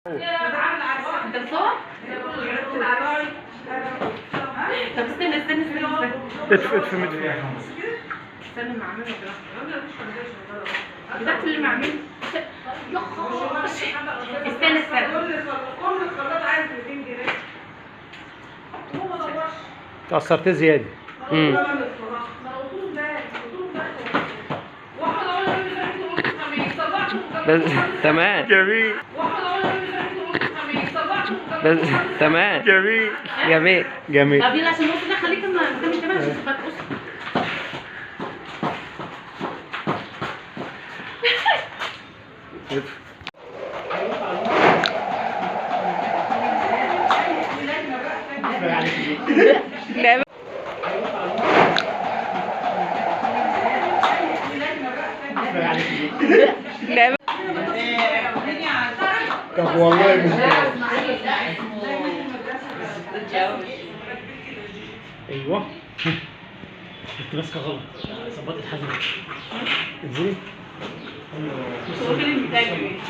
انت بتصور؟ طب استنى استنى استنى ادفي ادفي مدفي. استنى ما اعملها بتاعت اللي معمل. يا خرابي استنى استنى. كل الخلاط عايز 200 جنيه. هو ما دورش. تأثرت زيادة. بس تمام. جميل. بس تمام. جميل جميل جميل. طب يلا عشان نقص ده خليك كمل كمان عشان تبقى تقص. لا لا. طب والله مش ايوه انت ماسكه غلط، ظبطي الحجم. انزلي.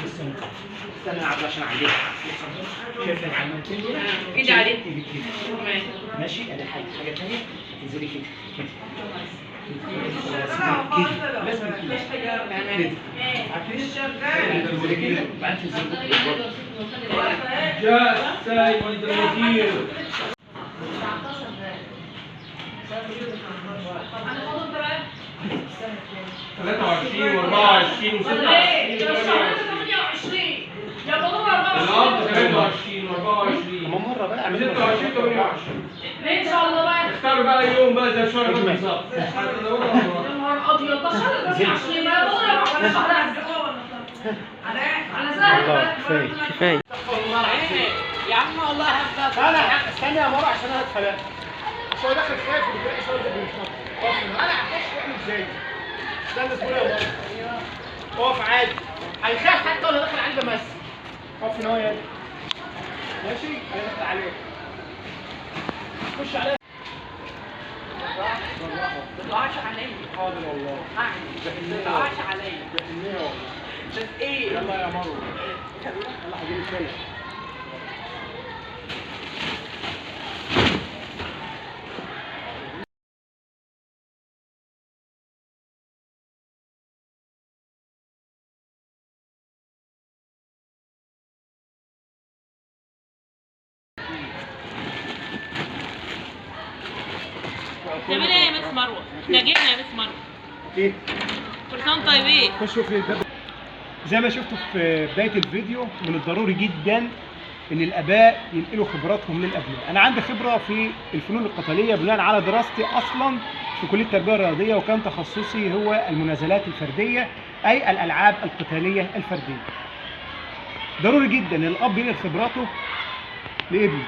استنى استنى عشان اعديها. شايفه العلامتين دول؟ ايدي عليك. ماشي. ادي حاجة، حاجة ثانية تنزلي كده كده كده، لازم كده كده. تنزلي كده وبعدين تنزلي كده. يا سيد الوزير. 23 و24 و26 يا بابا 23 و24 مرة بقى 26 28 ان شاء الله بقى. اختاروا بقى يوم بقى زي الشهر ده بالظبط. يا نهار ابيض ده شهر 28 بقى بابا شهر على سهل كفاية كفاية يا عم والله. هبقى انا استنى يا مروه عشان انا اتفلقت. بس هو داخل خايف وبيلاقي صوت بيتنطط. انا هخش واعمل ازاي؟ استنى اصبر يا مروه. اقف عادي، هيخاف حتى وانا داخل عليه بمثل. اقف هنا يا ماشي، انا داخل عليه. خش عليا. ما تقعش عليا. حاضر والله. ما تقعش عليا. بحنيه والله. بس ايه؟ يلا يا مروه. يلا حبيبي الكلب. تعملي ايه يا مس مروه؟ احنا جينا يا مس مروه. ايه؟ كل سنة وانتم طيبين. خشوا في الباب. زي ما شفتوا في بداية الفيديو، من الضروري جدا ان الاباء ينقلوا خبراتهم للابناء. انا عندي خبره في الفنون القتالية بناء على دراستي اصلا في كليه التربية الرياضية، وكان تخصصي هو المنازلات الفردية، اي الالعاب القتالية الفردية. ضروري جدا ان الاب ينقل خبراته لابنه.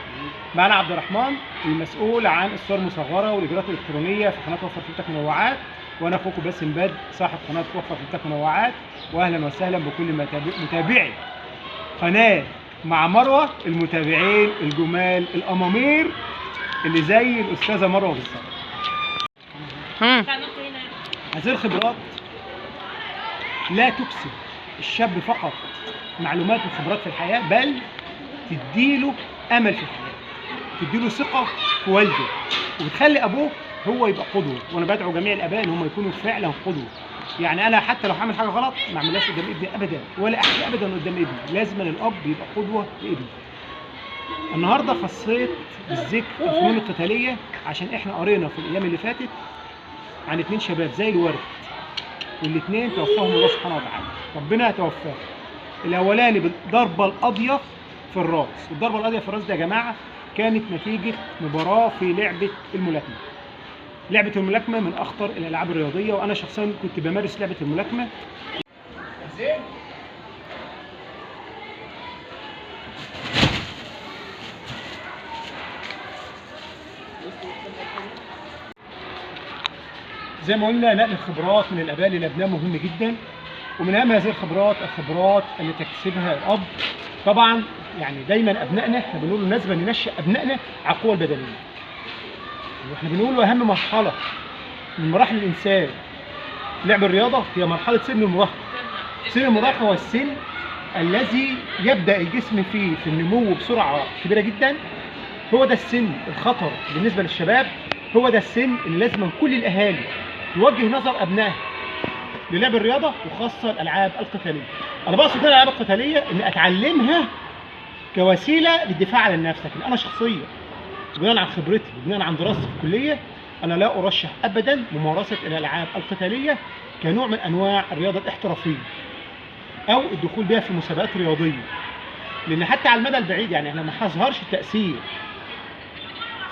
معنا عبد الرحمن المسؤول عن الصور المصغرة والاجراءات الالكترونية في قناة وفر في بيتك منوعات، وانا اخوكم باسم بدر صاحب قناة وفر في بيتك منوعات. واهلا وسهلا بكل متابعي قناة مع مروه، المتابعين الجمال الامامير اللي زي الاستاذة مروه بالظبط. هذه الخبرات لا تكسب الشاب فقط معلومات وخبرات في الحياة، بل تديله امل في الحياة، تديله ثقة في والده، وبتخلي ابوه هو يبقى قدوة. وانا بدعو جميع الاباء ان هم يكونوا فعلا قدوة. يعني انا حتى لو هعمل حاجة غلط ما اعملهاش قدام ابني ابدا، ولا احكي ابدا قدام ابني. لازم الاب يبقى قدوة لابنه. النهارده خصيت بالذكر الفنون القتالية عشان احنا قرينا في الايام اللي فاتت عن 2 شباب زي الورد، والاثنين توفاهم الله سبحانه وتعالى، ربنا توفاهم. الاولاني بالضربه القاضية في الراس، والضربه القاضية في الراس دي يا جماعة كانت نتيجة مباراة في لعبه الملاكمة. لعبه الملاكمة من اخطر الالعاب الرياضية، وانا شخصيا كنت بمارس لعبه الملاكمة. زي ما قلنا نقل الخبرات من الاباء للابناء مهم جدا، ومن اهم هذه الخبرات الخبرات اللي تكتسبها الاب. طبعا يعني دايما ابنائنا احنا بنقول لازم ننشئ ابنائنا على القوة البدنية، واحنا بنقول اهم مرحلة من مراحل الانسان لعب الرياضة هي مرحلة سن المراهقة. سن المراهقة هو السن الذي يبدأ الجسم فيه في النمو بسرعة كبيرة جدا. هو ده السن الخطر بالنسبة للشباب، هو ده السن اللي لازم كل الأهالي توجه نظر أبنائها للعب الرياضة، وخاصة الألعاب القتالية. أنا بقصد هنا الألعاب القتالية إن أتعلمها كوسيلة للدفاع عن النفس، لكن أنا شخصيا بناء عن خبرتي وبناء عن دراستي في الكلية أنا لا أرشح أبدا ممارسة الألعاب القتالية كنوع من أنواع الرياضة الاحترافية أو الدخول بها في مسابقات رياضية، لأن حتى على المدى البعيد يعني احنا ما هظهرش التأثير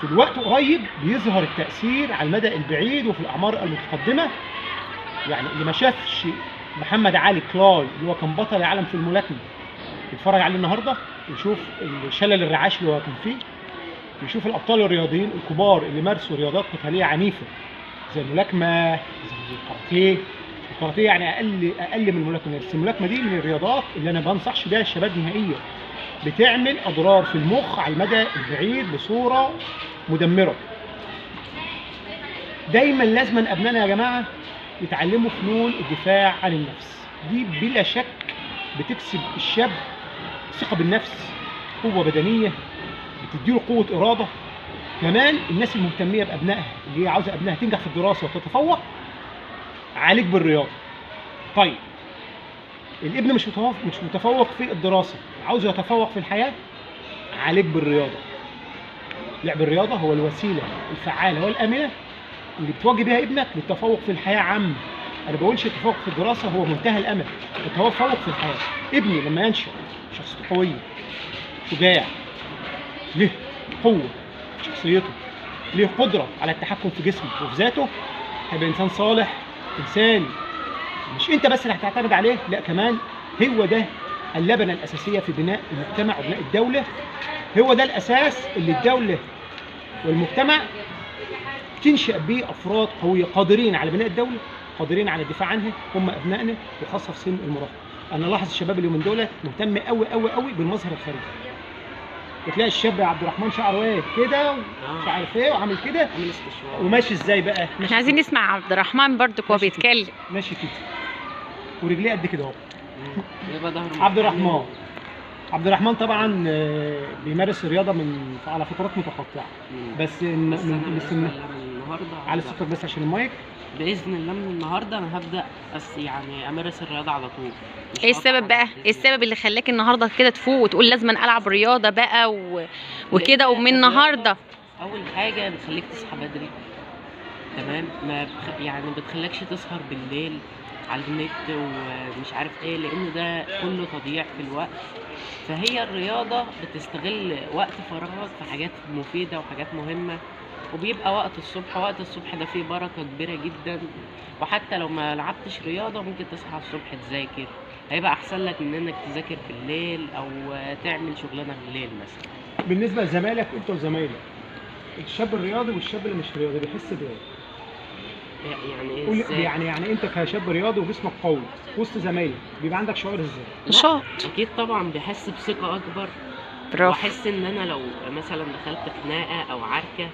في الوقت قريب، بيظهر التأثير على المدى البعيد وفي الأعمار المتقدمة. يعني اللي ما شافش محمد علي كلاي اللي هو كان بطل العالم في الملاكمة يتفرج عليه النهارده، يشوف الشلل الرعاش اللي هو كان فيه، يشوف الأبطال الرياضيين الكبار اللي مارسوا رياضات قتالية عنيفة زي الملاكمة، زي الكاراتيه. الكاراتيه يعني أقل من الملاكمة، بس الملاكمة دي من الرياضات اللي أنا ما بنصحش بيها الشباب نهائيا، بتعمل أضرار في المخ على المدى البعيد بصورة مدمرة. دايما لازم أبنائنا يا جماعة يتعلموا فنون الدفاع عن النفس، دي بلا شك بتكسب الشاب ثقة بالنفس، قوة بدنية، بتديله قوة إرادة. كمان الناس المهتمية بأبنائها اللي هي عاوزة أبنائها تنجح في الدراسة وتتفوق، عليك بالرياضة. طيب الابن مش متفوق في الدراسة، عاوز يتفوق في الحياة، عليك بالرياضة. لعب الرياضة هو الوسيلة الفعالة والآمنة اللي بتواجه بيها ابنك للتفوق في الحياة عامة. أنا بقولش التفوق في الدراسة هو منتهى الأمل، التفوق في الحياة. ابني لما ينشأ شخصيته قوية، شجاع، له قوة في شخصيته، له قدرة على التحكم في جسمه وفي ذاته، هيبقى إنسان صالح، إنسان مش أنت بس اللي هتعتمد عليه، لا كمان هو ده اللبنة الأساسية في بناء المجتمع وبناء الدولة. هو ده الأساس اللي الدولة والمجتمع تنشأ به أفراد قوية قادرين على بناء الدولة، قادرين على الدفاع عنها، هم أبنائنا، وخاصة في سن المراهقة. أنا لاحظ الشباب اليومين دول مهتم قوي قوي قوي بالمظهر الخارجي، وتلاقي الشاب يا عبد الرحمن شعره ايه كده ومش عارف ايه وعامل كده وماشي ازاي بقى. احنا عايزين نسمع عبد الرحمن برضك وهو بيتكلم. ماشي كده ورجليه قد كده اهو. عبد الرحمن، عبد الرحمن طبعا بيمارس الرياضة من على فترات متقطعه، بس من النهارده على صوتك بس عشان المايك. باذن الله من النهارده انا هبدا بس يعني امارس الرياضة على طول. ايه السبب بقى؟ ايه السبب اللي خلاك النهارده كده تفوق وتقول لازم العب رياضة بقى وكده ومن النهارده؟ اول حاجة بتخليك تصحى بدري، تمام؟ ما يعني بتخليكش تسهر بالليل على النت ومش عارف ايه، لان ده كله تضييع في الوقت. فهي الرياضة بتستغل وقت فراغك في حاجات مفيدة وحاجات مهمة، وبيبقى وقت الصبح، وقت الصبح ده فيه بركة كبيرة جدا. وحتى لو ما لعبتش رياضة ممكن تصحى الصبح تذاكر، هيبقى احسن لك من انك تذاكر بالليل او تعمل شغلانة بالليل مثلا. بالنسبة لزمايلك انت وزمايلك، الشاب الرياضي والشاب اللي مش رياضي بيحس بايه؟ يعني ايه ازاي؟ يعني انت كشاب رياضي وجسمك قوي وسط زمايلك بيبقى عندك شعور ازاي؟ نشاط. اكيد طبعا بحس بثقة اكبر، واحس ان انا لو مثلا دخلت خناقه او عركة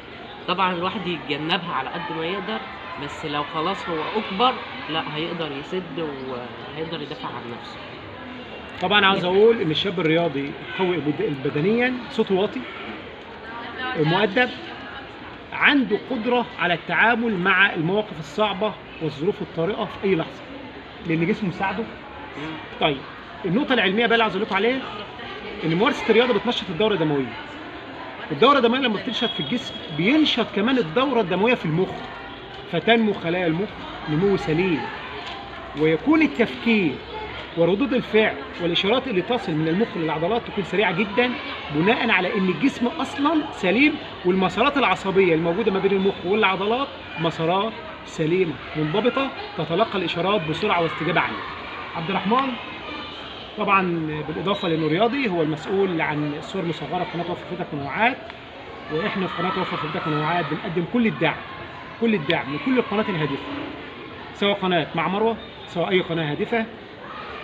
طبعا الواحد يتجنبها على قد ما يقدر، بس لو خلاص هو اكبر لا هيقدر يسد وهيقدر يدافع عن نفسه. طبعا عاوز اقول ان الشاب الرياضي القوي بدنيا صوته واطي، مؤدب، عنده قدرة على التعامل مع المواقف الصعبة والظروف الطارئة في أي لحظة، لأن جسمه مساعدة. طيب النقطة العلمية بقى اللي عاوز أقول لكم عليها، إن ممارسة الرياضة بتنشط الدورة الدموية. الدورة الدموية لما بتنشط في الجسم بينشط كمان الدورة الدموية في المخ، فتنمو خلايا المخ نمو سليم، ويكون التفكير وردود الفعل والاشارات اللي تصل من المخ للعضلات تكون سريعة جدا، بناء على ان الجسم اصلا سليم، والمسارات العصبية الموجودة ما بين المخ والعضلات مسارات سليمة منضبطة تتلقى الاشارات بسرعة واستجابه عالية. عبد الرحمن طبعا بالاضافة لانه رياضي هو المسؤول عن الصور المصغرة في قناة وفر خبرتك منوعات، واحنا في قناة وفر خبرتك منوعات بنقدم كل الدعم، كل الدعم من كل القنوات الهادفة، سواء قناة مع مروه سواء اي قناة هادفة.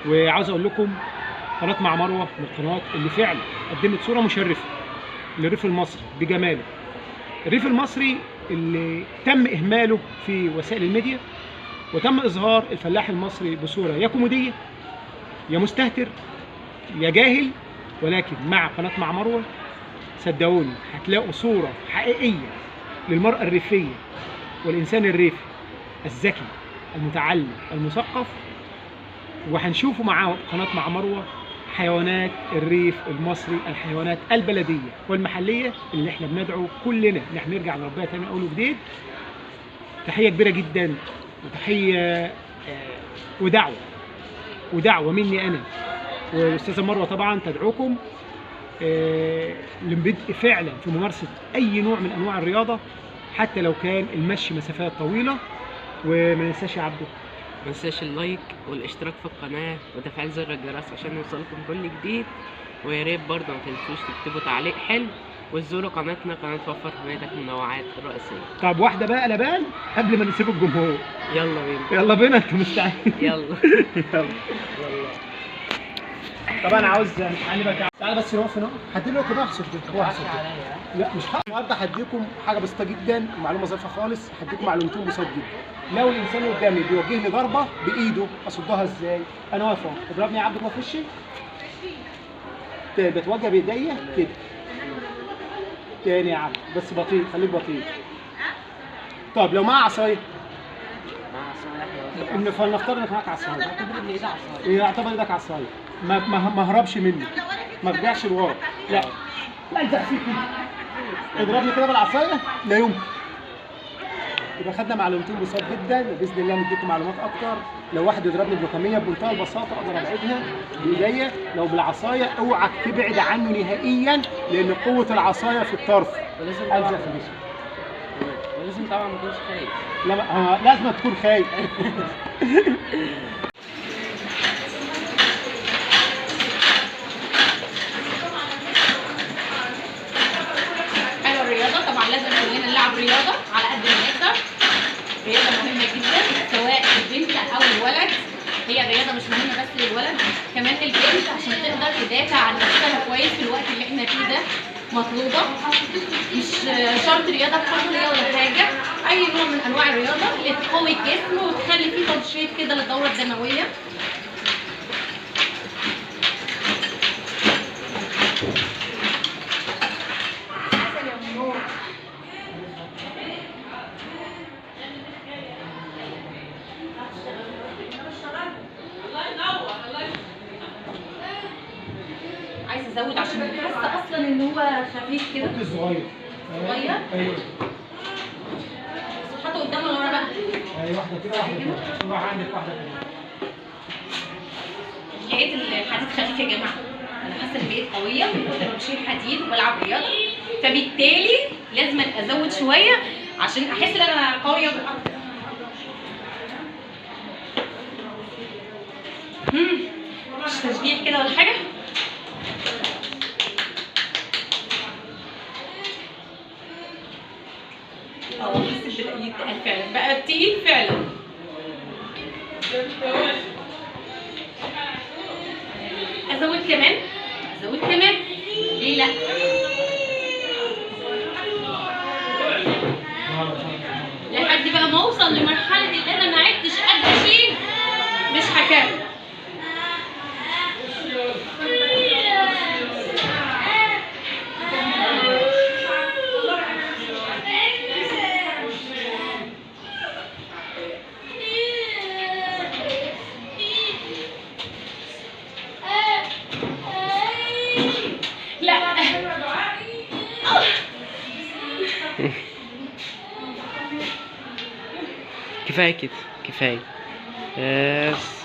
وعاوز اقول لكم قناة مع مروه من القنوات اللي فعلا قدمت صوره مشرفة للريف المصري بجماله. الريف المصري اللي تم اهماله في وسائل الميديا، وتم اظهار الفلاح المصري بصورة يا كوميدية يا مستهتر يا جاهل، ولكن مع قناة مع مروه صدقوني هتلاقوا صوره حقيقية للمراة الريفية والانسان الريفي الذكي المتعلم المثقف. وهنشوفوا مع قناة مع مروه حيوانات الريف المصري، الحيوانات البلدية والمحليه اللي احنا بندعو كلنا ان احنا نرجع نربيها تاني من اول وجديد. تحية كبيرة جدا، وتحية ودعوة مني انا والاستاذه مروه طبعا تدعوكم للبدء فعلا في ممارسة اي نوع من انواع الرياضة، حتى لو كان المشي مسافات طويلة. وما ننساش يا عبده، ما تنساش ال like والاشتراك في القناة وتفعيل زر الجرس عشان يوصلكم كل جديد. ويا ريت برضه ما تنسوش تكتبوا تعليق حلو وتزوروا قناتنا، قناة وفر في بيتك منوعات الرئيسية. طب واحدة بقى لبان قبل ما نسيب الجمهور. يلا بينا، يلا بينا، انتوا مستعدين؟ يلا يلا. طب انا عاوز تعالى بقى، تعالى بس نقف هنا. هدي لكم بقى واحد. لا مش النهارده هديكم حاجة بسيطة جدا ومعلومه ظريفة خالص. هديكم معلومتين بسيطة جدا. لو الانسان قدامي بيوجه لي ضربه بايده اصدها ازاي؟ انا واقف اهو، اضربني يا عبد الله في وشي، بتوجه بايديا كده. تاني يا عبد، بس بطيء، خليك بطيء. طب لو معاه عصاية، ان فلنفترض انك معاك عصاية، اعتبر ان ايدك عصاية، اعتبر ايدك عصاية، ما هربش مني، ما رجعش لورا، لا لا انت فيك اضربني كده بالعصايه لا يمكن. يبقى خدنا معلومتين بسيط جدا، وباذن الله نديكم معلومات اكتر. لو واحد يضربني بلوكاميه بمنتهى البساطة اقدر ابعدها بايديا، لو بالعصايه اوعك تبعد عنه نهائيا، لان قوة العصاية في الطرف ولازم الزق في جسمه. ولازم طبعا ما تكونش خايف. لا لازم تكون خايف. حلوة الرياضة طبعا، لازم كلنا نلعب رياضة على قد ما نقدر. رياضة مهمة جدا سواء البنت او الولد. هي الرياضة مش مهمة بس للولد، كمان البنت عشان تقدر تدافع عن نفسها كويس في الوقت اللي احنا فيه ده مطلوبه. مش شرط رياضة قوية ولا حاجة، اي نوع من انواع الرياضة اللي تقوي الجسم وتخلي فيه تنشيط كده للدورة الدموية. عايزه ازود عشان حاسه اصلا ان هو خفيف كده. صغير صغير؟ ايوه. بس حاطه قدام ولا ورا بقى؟ ايوه، واحدة كده واحدة كده، واحدة عندك واحدة كده. لقيت الحديد خفيف يا جماعة، انا حاسه ان بقيت قوية من كتر ما بشيل حديد وبلعب رياضة، فبالتالي لازم ازود شوية عشان احس ان انا قوية اكتر. مش تشجيع كده ولا حاجة؟ حسيت بدأ يتقل فعلا، بقى تقيل فعلا. ازود كمان، ازود كمان، ليه لا؟ لحد بقى ما اوصل لمرحلة اللي انا ما عدتش قادرة اشيل، مش هكمل. لا كفاية كده، كفاية بس.